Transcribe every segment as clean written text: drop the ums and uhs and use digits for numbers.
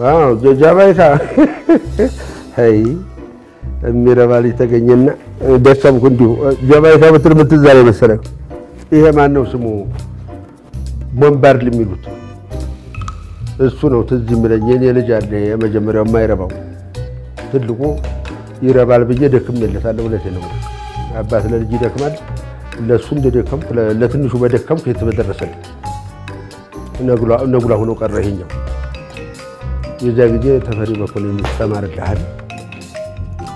አዎ ጃማይካ አይ የሚረባ ልጅ ተገኘና ደከምኩ። እንዲሁ ጃማይካ ብትል ምን ትዝ አለኝ መሰለህ? ይሄ ማን ነው ስሙ? ቦምባርድ የሚሉት እሱ ነው ትዝ የሚለኝ። የኔ ልጅ አለ የመጀመሪያው የማይረባው ትልቁ ይረባል ብዬ ደክሜለታለሁ። እውነቴን ነው። አባት ለልጅ ይደክማል። ለእሱ እንደደከምኩ ለትንሹ በደከምኩ የት በደረሰልኝ። ነጉላ ሆኖ ቀረ ይሄኛው። የዚያ ጊዜ ተፈሪ መኮንን ይስተማርልሃል።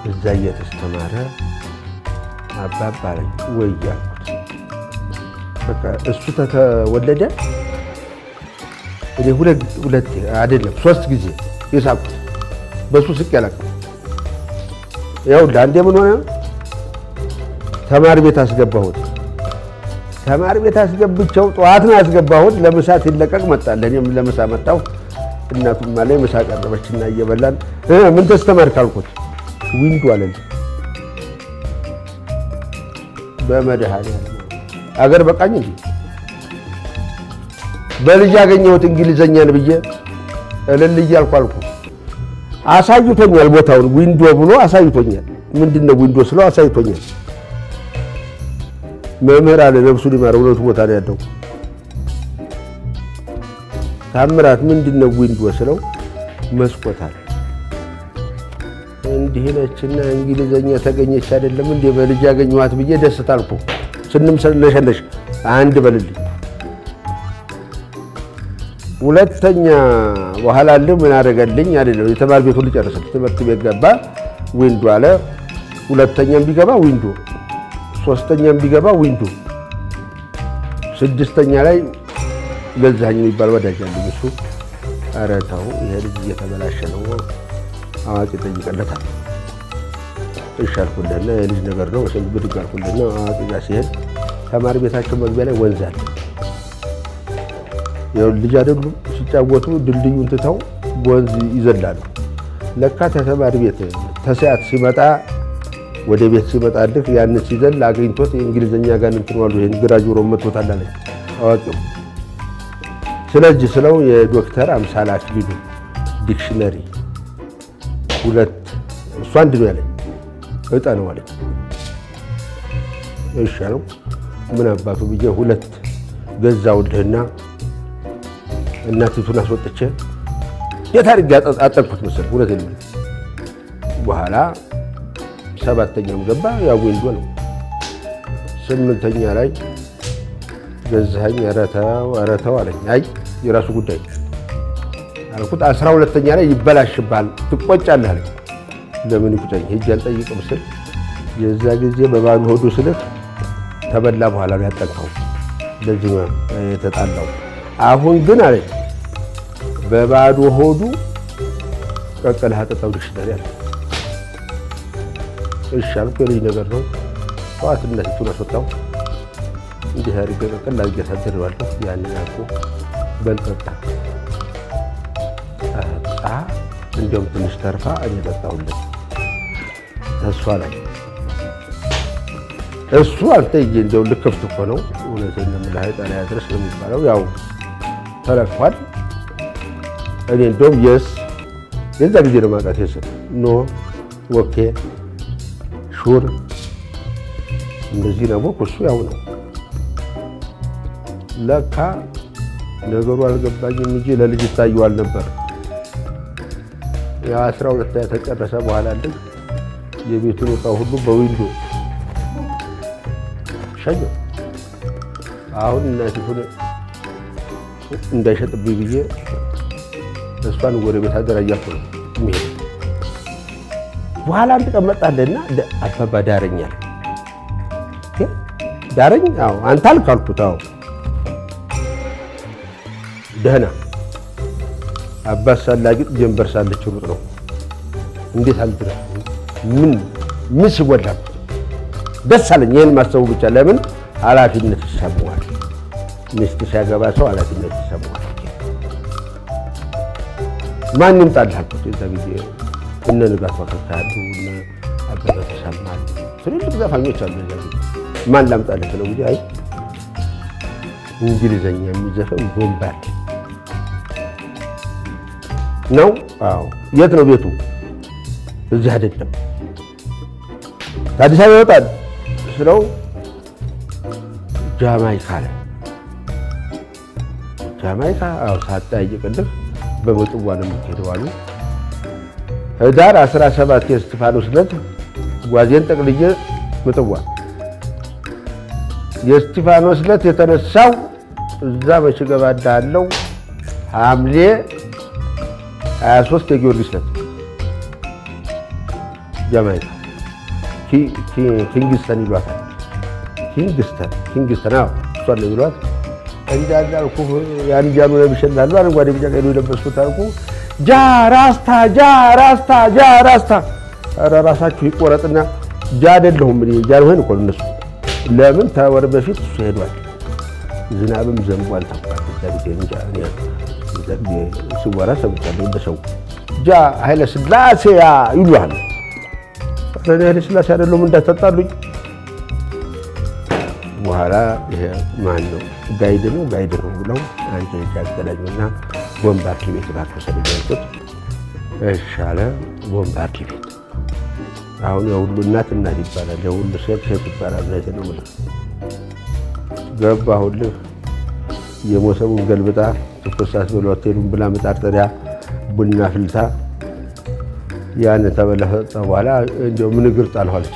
እዛ እየተስተማረ አባባ አለኝ ወይ አልኩት። በቃ እሱ ተተወለደ እኔ ሁለት አይደለም 3 ጊዜ የሳቅኩት በእሱ ስቄ አላውቅም። ያው ለአንዴ ምን ሆነ ተማሪ ቤት አስገባሁት። ተማሪ ቤት አስገብቼው ጠዋት ነው ያስገባሁት። ለምሳ ሲለቀቅ መጣ። ለእኔም ለምሳ መጣሁ። እናቱም አለኝ ምሳ ቀረበችና እየበላን ምን ተስተማርክ አልኩት። window አለልኝ። በመድኃኒዓለም አገር በቃኝ እንዴ በልጅ ያገኘሁት እንግሊዘኛን ብዬ እልል እያልኩ አልኩ። አሳይቶኛል፣ ቦታውን window ብሎ አሳይቶኛል። ምንድነው window ስለው አሳይቶኛል። መምህር አለ ነፍሱን ይማር፣ እውነቱ ቦታ ነው ያለው። ታምራት ምንድነው window ስለው መስኮት አለ። እንዲህ ነችና እንግሊዘኛ ተገኘች አይደለም እንዴ በልጅ ያገኘኋት ብዬ ደስታ አልኩ። ስንም ለሸለሽ አንድ በልልኝ። ሁለተኛ በኋላ ምን አደረገልኝ አይደለም የተማሪ ቤቱን ልጨርስልህ። ትምህርት ቤት ገባ window አለ። ሁለተኛም ቢገባ window፣ ሶስተኛም ቢገባ window፣ ስድስተኛ ላይ ገዛኸኝ የሚባል ወዳጅ አለኝ። እሱ ኧረ ተው ይሄ ልጅ እየተበላሸ ነው አዋቂ ጠይቀለታል። እሺ አልኩልህና የልጅ ነገር ነው ብድግ አልኩልህና አዋቂ ጋር ሲሄድ ተማሪ ቤታቸው መግቢያ ላይ ወንዝ አለ። ያው ልጅ አይደሉም ሲጫወቱ ድልድዩን ትተው ወንዝ ይዘላሉ። ለካ ተተማሪ ቤት ተሰዓት ሲመጣ ወደ ቤት ሲመጣልህ ያን ሲዘል አግኝቶት የእንግሊዘኛ ጋር እንትን ዋሉ ይሄን ግራ ጆሮ መጥቶታል አለኝ አዋቂው። ስለዚህ ስለው የዶክተር አምሳል አክሊሉ dictionary 2 እሱ አንድ ነው ያለኝ እጣ ነው አለኝ። እሺ አለው። ምን አባቱ ብዬ 2 ገዛውልህና እናቲቱን አስወጥቼ የት አድርጌ አጠብኩት መሰለህ። እውነቴን ነው። በኋላ 7ኛም ገባ ያው window ነው። 8ኛ ላይ ገዛኸኝ ኧረ ተው ኧረ ተው አለኝ። አይ የራሱ ጉዳይ አልኩት። 12ኛ ላይ ይበላሽብሃል ትቆጫለህ አለኝ። ለምን ይቁጨኝ ሄጄ አልጠይቅም ስል የዛ ጊዜ በባዶ ሆዱ ስልህ ተበላ በኋላ ነው ያጠንከው። ለዚህ ነው የተጣላው። አሁን ግን አለኝ በባዶ ሆዱ ቀቅለህ አጠጣው dictionary አለ። እሺ አልኩ። የልጅ ነገር ነው። ጠዋት እናቲቱን አስወጣሁ። እንዲህ አድርጌ ቀቅል አድርጌ አሳድሬዋለሁ። ያንን አልኩ በል ጠጣ ጠጣ። እንዲያውም ትንሽ ተርፋ እኔ ጠጣሁለት ተስፋ ላይ እሱ አልተየ እንደው ልክፍት እኮ ነው። እውነቴን ነው የምልህ አይጣላ ያድርስ ነው የሚባለው። ያው ተለቅፏል። እኔ እንደውም yes የዛ ጊዜ ነው የማውቃት። yes no okay sure እንደዚህ ነው እሱ ያው ነው። ለካ ነገሩ አልገባኝም እንጂ ለልጅ ይታየዋል ነበር። ያ 12 ተጨረሰ በኋላ ልጅ የቤቱን ዕቃ ሁሉ በ window ሸኘው። አሁን እናቲቱን እንዳይሸጥብኝ ብዬ እሷን ጎረቤት አደራ እያልኩ ነው የምሄደው። በኋላ አንድ ቀን መጣለና አባባ ዳረኝ አለ። ዳረኝ? አዎ። አንተ አልክ አልኩት። አዎ። ደህና አባት ሳላግጥ ጀንበር ሳለች ሩጥ ነው። እንዴት አልድረም? ምን ምን ሲጎላ ደስ አለኝ። ይሄን ማሰቡ ብቻ ለምን ኃላፊነት ይሰማዋል። ሚስት ሲያገባ ሰው ኃላፊነት ይሰማዋል። ማን ይምጣልህ አልኩት። የዛ ጊዜ እነ ንጋቱ አከልካይ አሉ፣ እነ አበበ ተሰማ አሉ፣ ትልልቅ ዘፋኞች አሉ። የዛ ጊዜ ማን ላምጣልህ ስለው ጊዜ አይ እንግሊዘኛ የሚዘፈን ቦምባርድ ነው አዎ። የት ነው ቤቱ? እዚህ አይደለም፣ አዲስ አበባ ይወጣል ስለው ጃማይካ አለ። ጃማይካ? አዎ። ሳትጠይቅልህ በምጽዋ ነው የምትሄደው አሉ። ህዳር 17 የእስጢፋኖስ ዕለት ጓዜን ጠቅልዬ ምጽዋ። የእስጢፋኖስ ዕለት የተነሳው እዛ መቼ ገባ እንዳለው ሐምሌ 23 የጊዮርጊስ ዕለት ጃማይካ ኪንግስተን ይሏታል። ኪንግስተን አዎ፣ እሷን ነው የሚሏት። እንዳለ አልኩህ ያን ጃኑ ለብሼ እንዳሉ አረንጓዴ ቢጫ ቀይ የለበስኩት አልኩህ። ጃ ራስታ ጃ ራስታ ጃ ራስታ። ኧረ ራሳችሁ ይቆረጥና ጃ አይደለሁም እኔ ጃንሆይን እኮ ነው እነሱ። ለምን ተወር በፊት እሱ ሄዷል። ዝናብም ዘንቧል ተባለ። እዛ ጊዜ እንጃ እኔ እዛ ጊዜ ሲወራ ሰምቻለሁ በሰው ጃ ኃይለ ሥላሴ ይሉሃል። ኧረ እኔ ኃይለ ሥላሴ አይደለሁም እንዳታጣሉኝ። በኋላ ይሄ ማን ነው guide ነው guide ነው ብለው አንድ ልጅ አገናኙና ቦምባርዲ ቤት እባክህ ውሰደኝ አልኩት። እሺ አለ። ቦምባርዲ ቤት አሁን የሁሉ እናት እናት ይባላል፣ የሁሉ ሴት ሴት ይባላል። እውነቴን ነው የምልህ። ገባሁልህ። የሞሰቡን ገልብጣ ትኩስ ሳትበሉ አትሄዱም ብላ ምጣድ ጥዳ ቡና ፍልታ ያን ተበላ ከጠጣ በኋላ እንደው ምን እግር ጣልሁ አለች።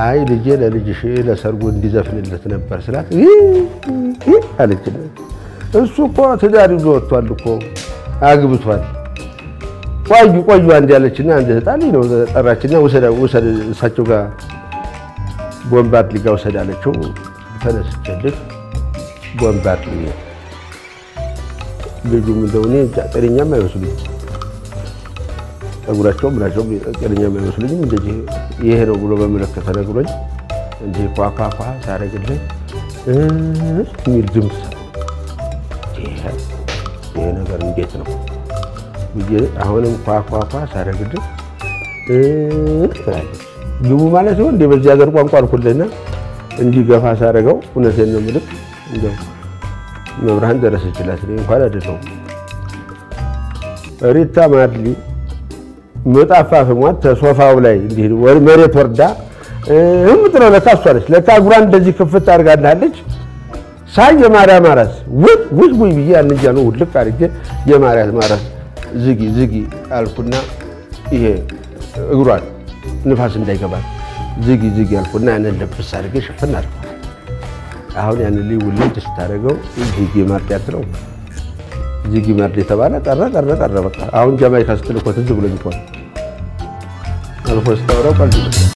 አይ ልጄ ለልጅሽ ለሰርጉ እንዲዘፍንለት ነበር ስላት አለች። እሱ እኮ ትዳር ይዞ ወጥቷል እኮ አግብቷል። ቆዩ ቆዩ አንድ ያለችና አንድ ህፃን ልጅ ነው ጠራችና ውሰድ ውሰድ እሳቸው ጋር ቦምባርድ ጋር ውሰድ አለችው። ተነስቼልህ ቦምባርድ ቤት ልጁም እንደው እኔ እንጃ ጤነኛም አይመስሉኝም። ፀጉራቸውም ምናቸውም ጤነኛም አይመስሉኝም። እንደዚህ ይሄ ነው ብሎ በምልክት ተነግሮኝ እንዲህ ኳኳኳ ሳደርግልህ የሚል ድምፅ ሰማሁ። ይሄ ነገር እንዴት ነው ብዬ አሁንም ኳኳኳ ሳደርግልህ ትላለች። ግቡ ማለት ነው እንዴ በዚህ ሀገር ቋንቋ አልኩልህና እንዲህ ገፋ ሳደርገው እውነቴን ነው የምልህ እንደው መብርሃን ደረሰችላት። እኔ እንኳን አይደለሁም። ሪታ ማርሊ ምጣፍ አፍሟት ተሶፋው ላይ እንዲህ መሬት ወርዳ እምትለው ለካ እሷ ነች። ለካ እግሯን እንደዚህ ክፍት አድርጋልሃለች። ሳይ የማርያም አራስ ውይ ውይ ውይ ብዬ ያንን ጃኖ ውልቅ አድርጌ የማርያም አራስ ዝጊ ዝጊ አልኩና ይሄ እግሯን ንፋስ እንዳይገባት ዝጊ ዝጊ አልኩና ያንን ልብስ አድርጌ ሽፍን አድርገዋል። አሁን ያንን ልጅ ውልድ ስታደርገው ዚጊ ማርድ ያትለው ዚጊ ማርድ የተባለ ቀረ ቀረ ቀረ በቃ። አሁን ጃማይካ ስትል እኮ ትዝ ብሎኝ እኮ ነው። አልፎ ስታወራው ቀልድ ይመስላል።